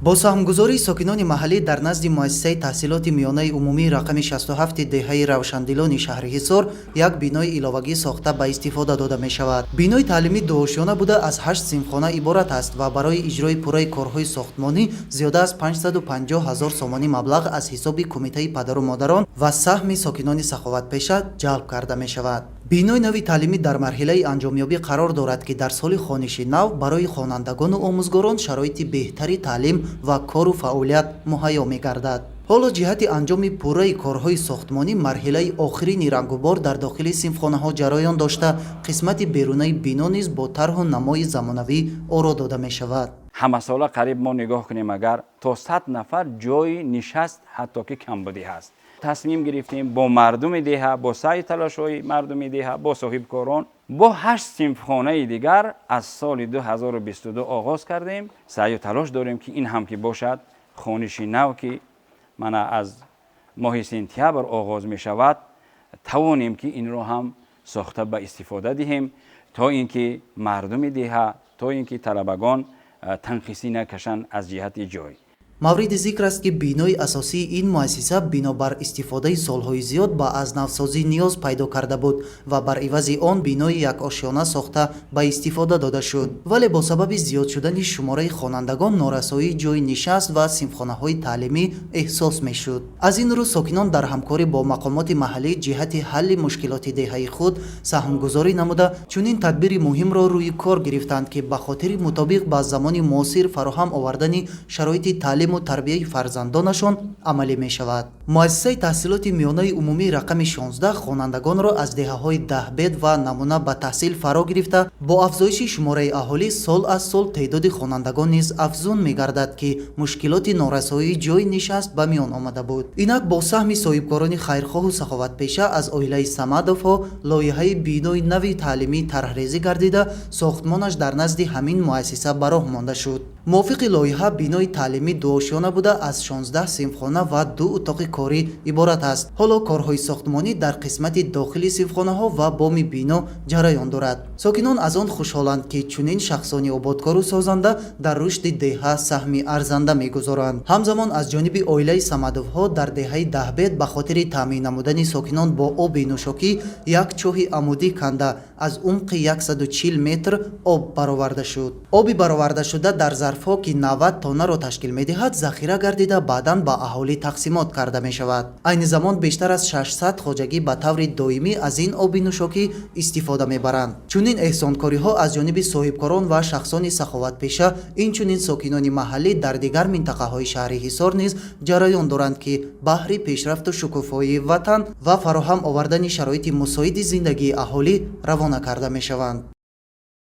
Бо саҳмгузории сокинони маҳаллӣ дар назди муассисаи таҳсилоти миёнаи умумии рақами 67 деҳаи Равшандилони шаҳри Ҳисор як бинои иловагӣ сохта ба истифода дода мешавад. Бинои таълимӣ дуошёна буда, аз ҳашт синфхона иборат аст ва барои иҷрои пурраи корҳои сохтмонӣ зиёда аз 550 ҳазор сомонӣ маблағ аз ҳисоби кумитаи падару модарон ва саҳми сокинони саховатпеша ҷалб карда мешавад. Бинои нави таълимӣ дар марҳилаи анҷомёбӣ қарор дорад, ки дар соли хониши нав барои хонандагону омӯзгорон шароити беҳтари таълим ва кору фаъолият муҳайё мегардад. Ҳоло ҷиҳати анҷоми пурраи корҳои сохтмонӣ марҳилаи охирини рангубор дар дохили синфхонаҳо ҷараён дошта, қисмати берунаи бино низ бо тарҳу намои замонавӣ оро дода мешавад. Ҳамасола қариб мо нигоҳ кунем, агар то 100 нафар ҷои нишаст ҳатто ки камбудӣ ҳаст. Тасмим гирифтем бо мардуми деҳа, бо саъю талошҳои мардуми деҳа, бо соҳибкорон, бо ҳашт синфхонаи дигар аз соли 2022 оғоз кардем. Саъю талош дорем, ки ин ҳам ки бошад, хониши нав, ки мана аз моҳи сентябр оғоз мешавад, тавонем, ки инро ҳам сохта ба истифода диҳем, то ин ки мардуми деҳа, то ин ки талабагон танқисӣ накашанд аз ҷиҳати ҷой. Мавриди зикр аст, ки бинои асосии ин муассиса бинобар истифодаи солҳои зиёд ба аз навсозӣ ниёз пайдо карда буд ва бар ивази он бинои якошёна сохта ба истифода дода шуд. Вале бо сабаби зиёд шудани шумораи хонандагон норасоии ҷойи нишаст ва синфхонаҳои таълимӣ эҳсос мешуд. Аз ин рӯ сокинон дар ҳамкорӣ бо мақомоти маҳаллӣ ҷиҳати ҳалли мушкилоти деҳаи худ саҳмгузорӣ намуда, чунин тадбири муҳимро рӯи кор гирифтанд, ки ба хотири мутобиқ ба замони муосир фароҳам овардани шароити таълиму тарбияи фарзандонашон амалӣ мешавад. Муассисаи таҳсилоти миёнаи умумии рақами 16 хонандагонро аз деҳаҳои Даҳбед ва Намуна ба таҳсил фаро гирифта, бо афзоиши шумораи аҳолӣ сол аз сол теъдоди хонандагон низ афзун мегардад, ки мушкилоти норасоии ҷойи нишаст ба миён омада буд. Инак бо саҳми соҳибкорони хайрхоҳу саховатпеша аз оилаи Самадовҳо лоиҳаи бинои нави таълимӣ тарҳрезӣ гардида, сохтмонаш дар назди ҳамин муассиса ба роҳ монда шуд. Мувофиқи лоиҳа, бинои таълимӣ дуошёна буда, аз 16 синфхона ва ду утоқи корӣ иборат аст. Ҳоло корҳои сохтмонӣ дар қисмати дохили синфхонаҳо ва боми бино ҷараён дорад. Сокинон аз он хушҳоланд, ки чунин шахсони ободкору созанда дар рушди деҳа саҳми арзанда мегузоранд. Ҳамзамон аз ҷониби оилаи Самадовҳо дар деҳаи Даҳбед ба хотири таъмин намудани сокинон бо оби нӯшокӣ як чоҳи амудӣ канда, аз умқи 140 метр об бароварда шуд. Оби баровардашуда дар зарфҳо, ки 90 тоннаро ташкил медиҳад, захира гардида, баъдан ба аҳолӣ тақсимот карда мешавад. Айни замон бештар аз 600 хоҷагӣ ба таври доимӣ аз ин оби нӯшокӣ истифода мебаранд. Чунин эҳсонкориҳо аз ҷониби соҳибкорон ва шахсони саховатпеша, инчунин сокинони маҳаллӣ дар дигар минтақаҳои шаҳри Ҳисор низ ҷараён доранд, ки баҳри пешрафту шукуфоии ватан ва фароҳам овардани шароити мусоиди зиндагии аҳолӣ равона карда мешаванд.